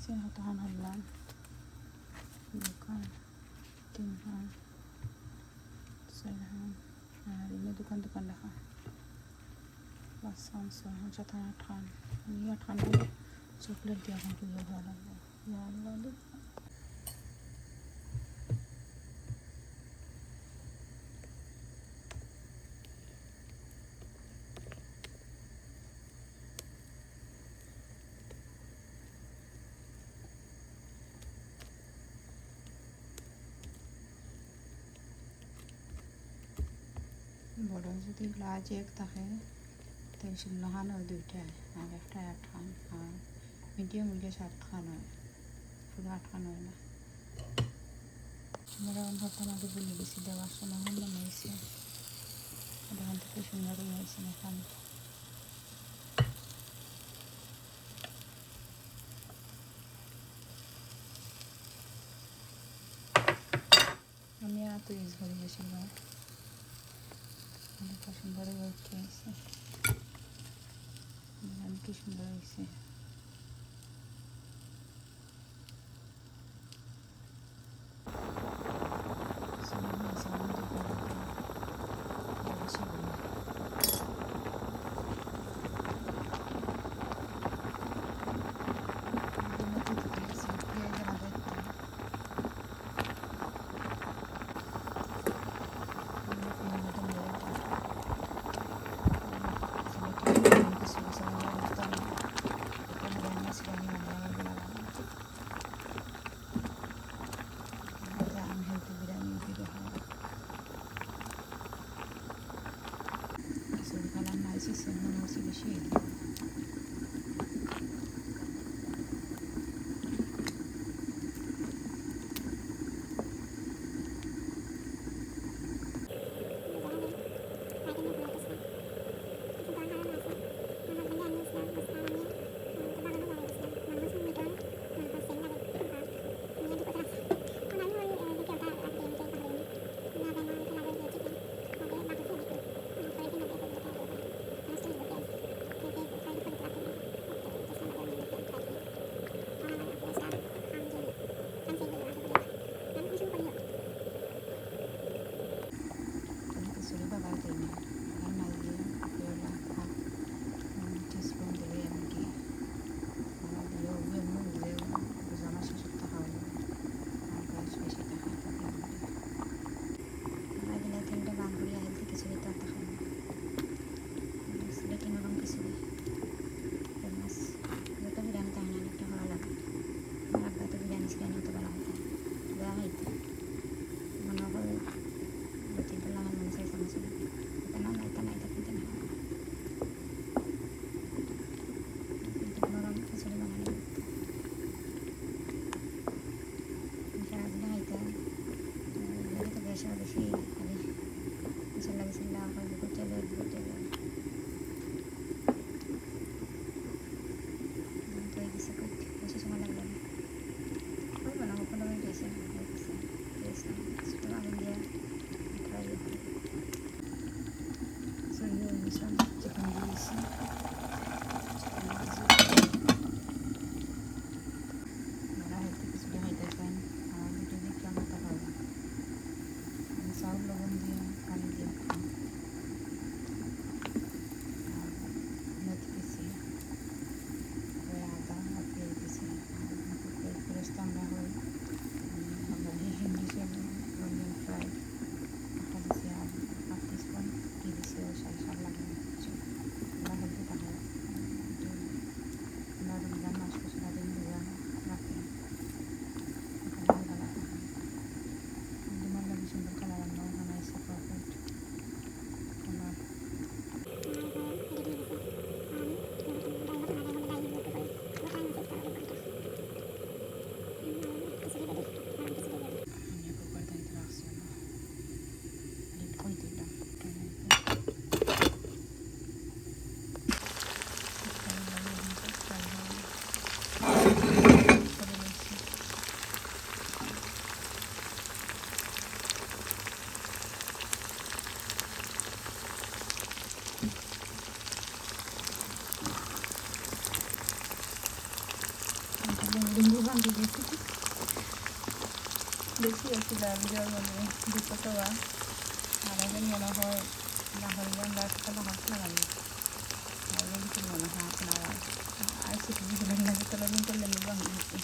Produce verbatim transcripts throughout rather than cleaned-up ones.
তিন হাত হান হারলাম। দুখান, তিন হাত, চাইর হাত। আর এমনি দুখান দুখান রাখা। পাঁচ খান, ছয় খান, সাত খান, আট খান। আমি আট খান চকলেট দিয়া এখন পুজো করা লাগবো। ইয়া আল্লাহ, দুই খান। বড় যদি লার্জ এক থাকে, তে শূন্য খান অয় দুইটা, আর একটা আট খান, আর মিডিয়াম অইলে সাত খান অয়, পুরা আট খান অয় না। আমরা এখন ভাতটা মাঝে ভুলে গেছি দেওয়ার সময়, অন্য মনে হয়েছে। আর এখন তো কি সুন্দর হয়েছে না খান। আমি আতো ইউজ করি বেশিরভাগ। অনেক সুন্দর হয়েছে। কি সুন্দর হয়েছে। বেশি আছিল আর ভিডিওর মধ্যে দুটো তো আর। আর এখন মনে হয় না হলে আমরা একটা লাগাচ্ছি না লাগে। আর ওই কিছু মনে হয় এখন আবার আইসি টিভি গুলো লাগে, তাহলে আমি করলে আমি ভাঙি দিচ্ছি।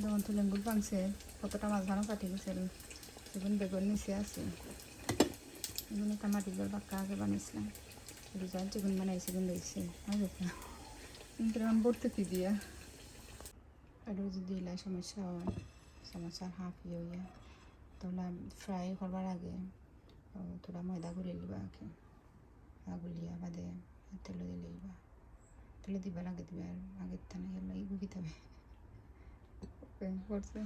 যেমন তো লেম্বু ভাঙছে, কতটা মাঝখানো কাটি গেছে, এখন বেগুন নিচে আছে। এগুলো তো মাটির ঘর বাক্কা আগে বানাইছিলাম। রেজাল্ট যেগুলো বানাইছি, এগুলো দেখছি। আর দেখো, কিন্তু এখন ভর্তি কি দিয়া? আর যদি দিলে সমস্যা হয়, সমস্যার হাফ ইয়ে হইয়া, তাহলে ফ্রাই করবার আগে, ও, থোড়া ময়দা গুলে নিবা আগে। আর গুলিয়া বাদে তেল দিলে দিবা। তেল দিবা লাগে দিবা আর আগে তো না, এর লাগি গুলি তবে। ওকে, করছে।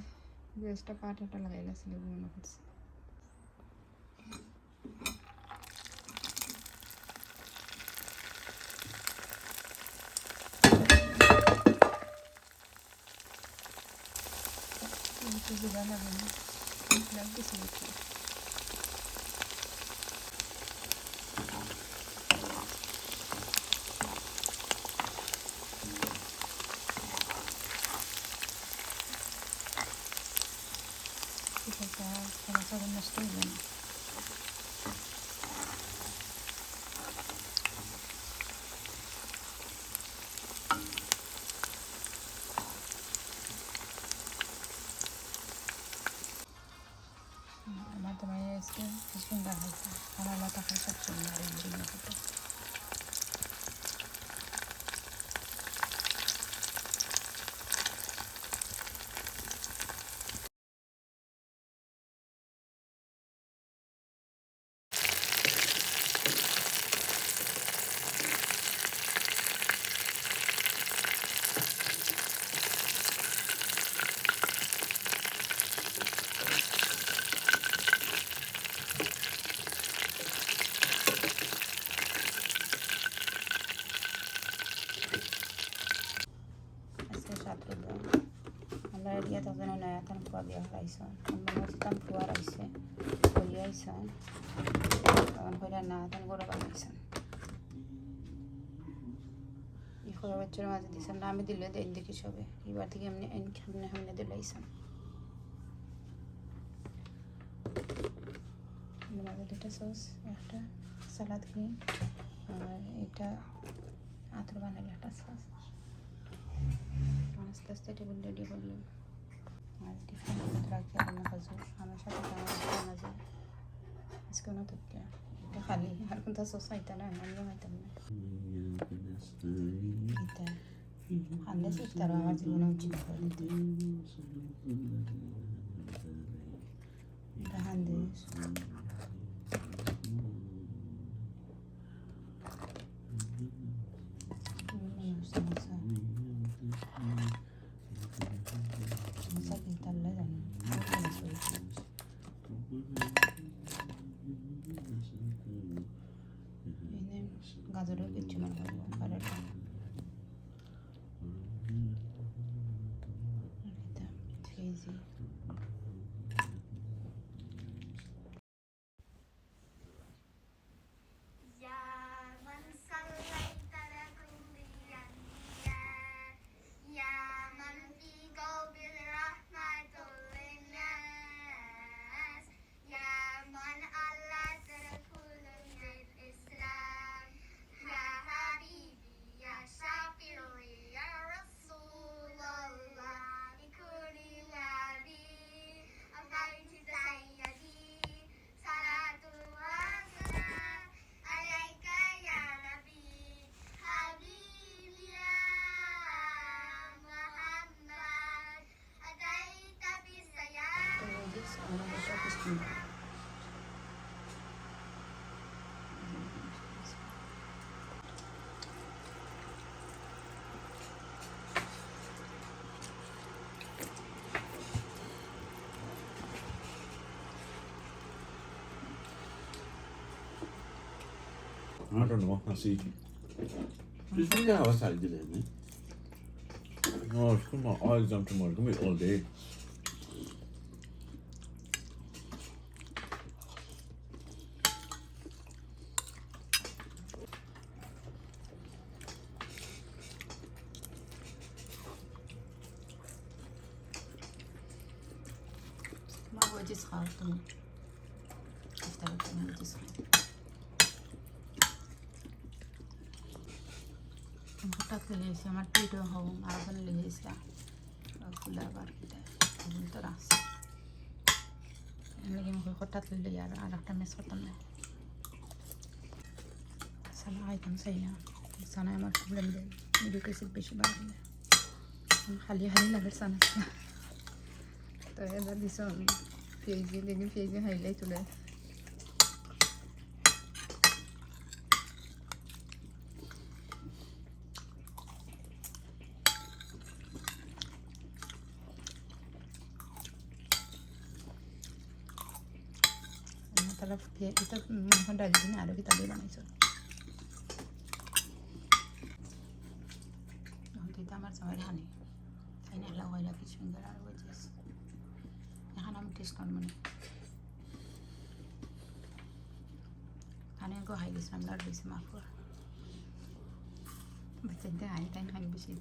গ্যাসটা পাট একটা লাগাইলা ছিল, মনে করছে। একটু জিরা লাগে না, লাগতেছে একটু। এটা সমস্যা নষ্ট হয়ে যাবে। আমার তো মায়ের আজকে কি সুন্দর হয়েছে, আমার মাথা খায় সব সময় আর এই দিন হতো। আজকে সাত রোজা। আমরা এরিয়া থাকতে না, নয়া থান ফুয়া বিয়া হলাইছন। আমরা মসজিদ থান ফুয়া রাইছে, করিয়া আইছন। তখন কইরা না, থান গরু বানাইছন। ই খোয়া বাচ্চার মাঝে দিছন না, আমি দিলে দেন দেখি সবে। এবার থেকে এমনি, এমনি, এমনি, এমনি দিলাইছন। এর মাঝে দুটা সস, একটা সালাদ ক্রিম, আর এটা আতর বানাইলে একটা সস। আস্তে আস্তে টেবিল রেডি করলাম। আর টিফিন রাখি আর না খাজু, আমার সাথে খাওয়া যায়। আজকে না তো এটা খালি, আর কোনটা সস খাইতা না, আমিও খাইতাম না। এটা আনলে শিখতে পারবো আমার জীবনে উচিত করে দিতে। এটা হান দে। সমস্যা কি তাহলে জানি না। এনে গাজরও কিচ্ছু না করবো, কারণ এটা ফ্রিজে। يا من صليت ركوعي الأنبياء، يا من في قلبي الرحمة للناس، يا من على الكل الإسلام، يا حبيبي يا شفيعي يا رسول الله، بكل نبي أتيت سيدي، صلاة وسلام عليك يا نبي، حبيبي يا محمد، أتيت بالسلام. I don't know. I see. Just wonder how I started today, man. No, it's come out all exam tomorrow. It's gonna be all day. খাও তুমি। ইফতারর time হইতেছে। হঠাৎ লই আইছে আমার পেটও হও, আর ওখানে লই আইছে। আর ফুলা আবার কিতা, এগুলো তো রাস। এর লাগি আমি কই হঠাৎ লই লই আর, আর একটা miss করতাম না। সানা খাইতাম চাই না, সানা আমার problem দেয়, uric acid বেশি বাড়ায়। খালি খালি লাগে সানা। তো এবার দিছো আমি পিয়াজি, দেখি পিয়াজি খাইলাই তুলে। তাহলে পিয়া-, এটা মনে হয় ডাল দিন আরও কি তাহলে বানাইছো। এখন তো এটা আমার জামাইর হানি। তাই না, আল্লাহ কইলা কি সুন্দর আর ওই যে এখন আমি টেস্ট করবো না। খানি আগে খাই গেছিলাম, লাড়ু দিয়েছে মা পুয়া। বাচ্চাদের আনি তাই খানি বেশি।